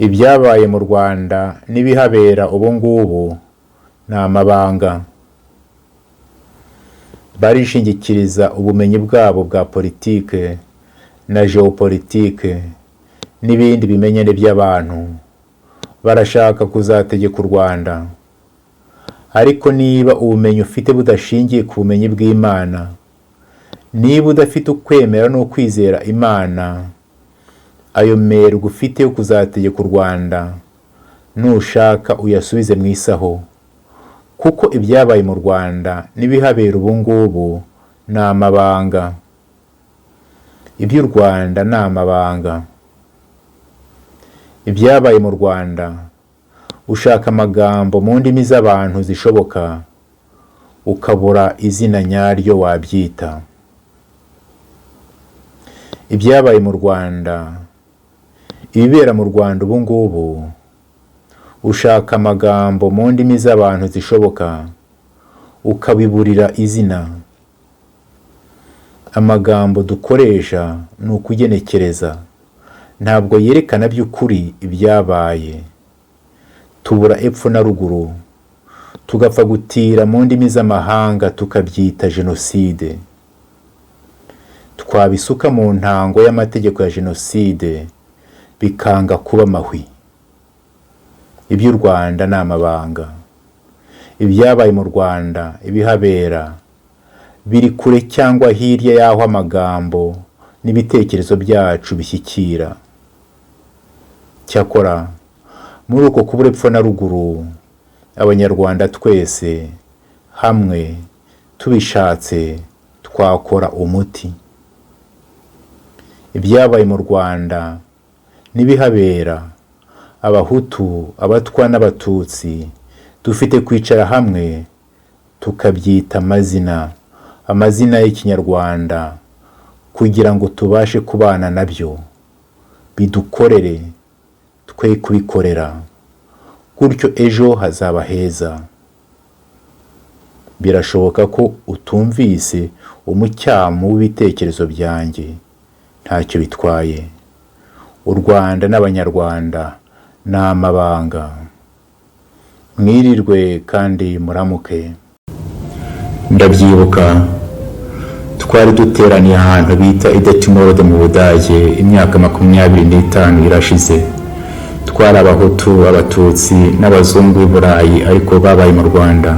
Ibyabaye mu Rwanda n'ibihabera ubu ngubu ni amabanga. Barishingikiriza ubumenyi bwabo bwa politike na geopolitike n'ibindi bimenyane by'abantu, barashaka kuzategeka u Rwanda. Ariko niba ubumenyi ufite budashingiye ku bumenyi bw'Imana, niba udafite ukwemera n'ukwizera Imana, ayo merwa ufite yo kuzategeka u Rwanda nushaka uyasubize mu isaho, kuko ibyabaye mu Rwanda n'ibihabera ubu ngubu ni amabanga. Iby'u Rwanda ni amabanga. Ibyabaye mu Rwanda, ushaka amagambo mu ndimi z'abantu zishoboka, ukabura izina nyaryo wabyita. Ibyabaye mu Rwanda, ibibera mu Rwanda ubu ngubu, ushaka amagambo mu ndimi z'abantu zishoboka, ukabiburira izina. Amagambo dukoresha ni ukugenekereza, ntabwo yerekana by'ukuri ibyabaye. Tubura epfo na ruguru, tugapfa gutira mu ndimi z'amahanga tukabyita jenoside. Twabisuka mu ntango y'amategeko ya jenoside bikanga kuba amahwi. Iby'u Rwanda ni amabanga. Ibyabaye mu Rwanda, ibihabera, biri kure cyangwa hirya y'aho amagambo n'ibitekerezo byacu bishyikira. Cyakora muri uko kubura epfo na ruguru, Abanyarwanda twese hamwe tubishatse twakora umuti. Ibyabaye mu Rwanda n'ibihabera, Abahutu, Abatwa n'Abatutsi dufite kwicara hamwe tukabyita amazina, amazina y'Ikinyarwanda, kugira ngo tubashe kubana nabyo, bidukorere twe kubikorera, gutyo ejo hazaba heza. Birashoboka ko utumvise umucyamo w'ibitekerezo byanjye, ntacyo bitwaye. U Rwanda n'Abanyarwanda ni amabanga. Mwirirwe kandi muramuke. Ndabyibuka twari duteraniye ahantu bita i Detmold mu Budage, imyaka 25 irashize. Twari Abahutu, Abatutsi n'abazungu b'i Burayi ariko babaye mu Rwanda.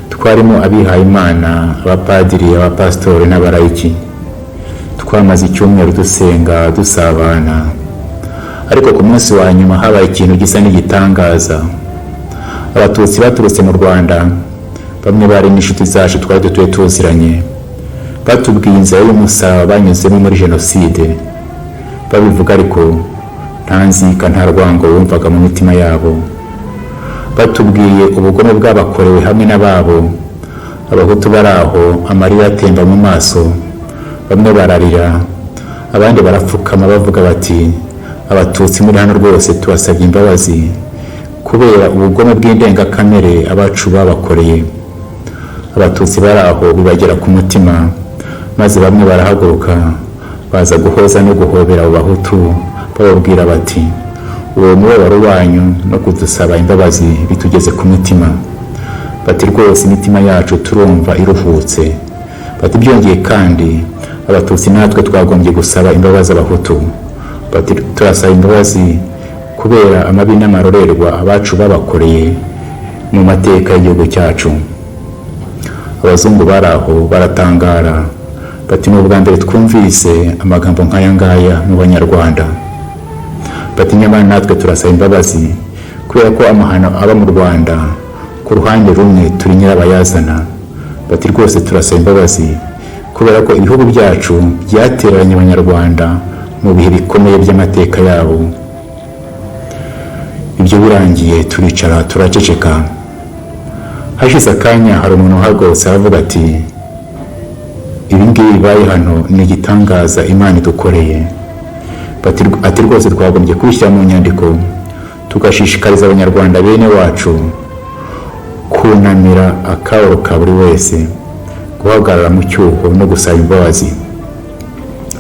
Twarimo abihayimana, abapadiri, abapasitori n'abarayiki. Twamaze icyumweru dusenga, dusabana, ariko ku munsi wa nyuma habaye ikintu gisa n'igitangaza. Abatutsi baturutse mu Rwanda, bamwe bari n'inshuti zacu twari dutuye tuziranye, batubwiye inzira y'umusaraba banyuzemo muri jenoside. Babivuga ariko nta nzika, nta rwango wumvaga mu mitima yabo. Batubwiye ubugome bwabakorewe hamwe n'ababo. Abahutu bari aho amarira atemba mu maso, bamwe bararira, abandi barapfukama bavuga bati: "Abatutsi muri hano rwose tubasabye imbabazi kubera ubugome bw'indengakamere abacu babakoreye." Abatutsi bari aho bibagera ku mutima, maze bamwe barahaguruka baza guhoza no guhobera abo Bahutu, bababwira bati: "Uwo mubabaro wanyu no kudusaba imbabazi bitugeze ku mutima." Bati: "Rwose imitima yacu turumva iruhutse." Bati: "Byongeye kandi Abatutsi natwe twagombye gusaba imbabazi Abahutu." Bati: "Turasaba imbabazi kubera amabi n'amarorerwa abacu babakoreye mu mateka y'igihugu cyacu." Abazungu bari aho baratangara, bati: "Ni ubwa mbere twumvise amagambo nk'aya ngaya mu Banyarwanda." Bati: "Nyamara natwe turasaba imbabazi kubera ko amahano aba mu Rwanda ku ruhande rumwe turi nyirabayazana." Bati: "Rwose turasaba imbabazi kubera ko ibihugu byacu byatereranye Abanyarwanda mu bihe bikomeye by'amateka yabo." Ibyo birangiye turicara turaceceka. Hashize akanya hari umuntu uhagurutse aravuga ati: "Ibi ngibi bibaye hano ni igitangaza Imana idukoreye." Ati: "Rwose twagombye kubishyira mu nyandiko, tugashishikariza Abanyarwanda bene wacu kunamira akababaro ka buri wese, guhagarara mu cyuho no gusaba imbabazi."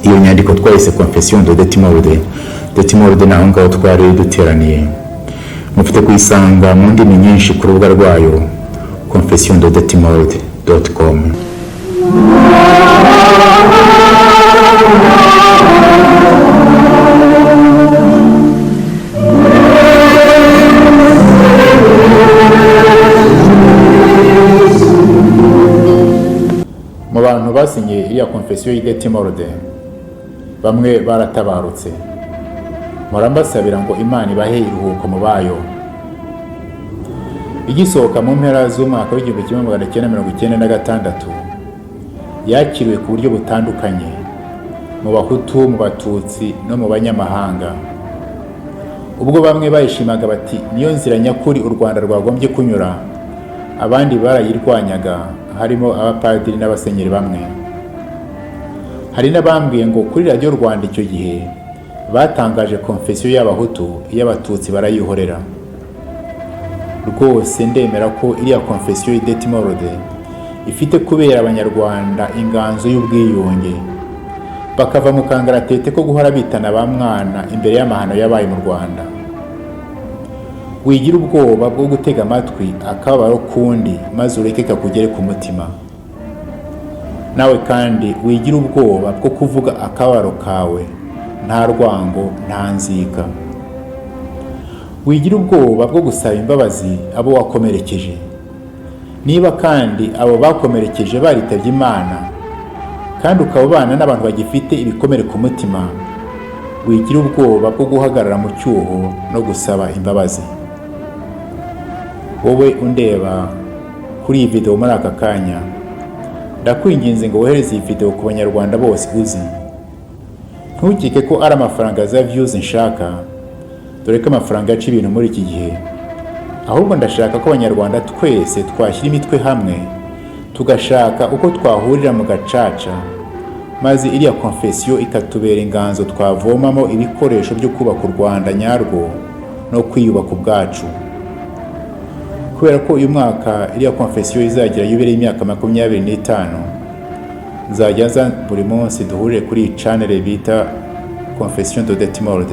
Iyo nyandiko twayise Confession de Detmold. Detmold ni aho ngaho twari duteraniye. Mufite kuyisanga mu ndimi nyinshi ku rubuga rwayo confessiondedetmold.com. Mu bantu basinye iriya confession y'i Detmold, bamwe baratabarutse. Mpora mbasabira ngo Imana ibahe iruhuko mu bayo. Igisohoka mu mpera z'umwaka w'1996, yakiriwe ku buryo butandukanye mu Bahutu, mu Batutsi no mu banyamahanga. Ubwo bamwe bayishimaga bati niyo nzira nyakuri u Rwanda rwagombye kunyura, abandi barayirwanyaga, harimo abapadiri n'abasenyeri bamwe. Hari n'abambwiye ngo kuri Radiyo Rwanda icyo gihe batangaje confession y'Abahutu, iy'Abatutsi barayihorera. Rwose ndemera ko iriya confession y'i Detmold ifite kubera Abanyarwanda inganzo y'ubwiyunge, bakava mu kangaratete ko guhora bitana ba mwana imbere y'amahano yabaye mu Rwanda. Wigira ubwoba bwo gutega amatwi akababaro k'undi, maze ureke kakugere ku mutima. Nawe kandi wigira ubwoba bwo kuvuga akababaro kawe nta rwango, nta nzika. Wigira ubwoba bwo gusaba imbabazi abo wakomerekeje. Niba kandi abo bakomerekeje baritabye Imana, kandi ukaba ubana n'abantu bagifite ibikomere ku mutima, wigira ubwoba bwo guhagarara mu cyuho no gusaba imbabazi. Wowe undeba kuri iyi video muri aka kanya, ndakwinginze ngo wohereze iyi video ku Banyarwanda bose uzi. Ntukeke ko ari amafaranga za views nshaka, dore ko amafaranga aca ibintu muri iki gihe. Ahubwo ndashaka ko Abanyarwanda twese twashyira imitwe hamwe, tugashaka uko twahurira mu gacaca, maze iriya confession ikatubera inganzo twavomamo ibikoresho byo kubaka u Rwanda nyarwo no kwiyubaka ubwacu. Kubera ko uyu mwaka iriya confession izagira yubile y'imyaka 25, nzajya nza buri munsi duhurire kuri iyi channel bita Confession de Detmold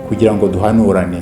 kugira ngo duhanurane.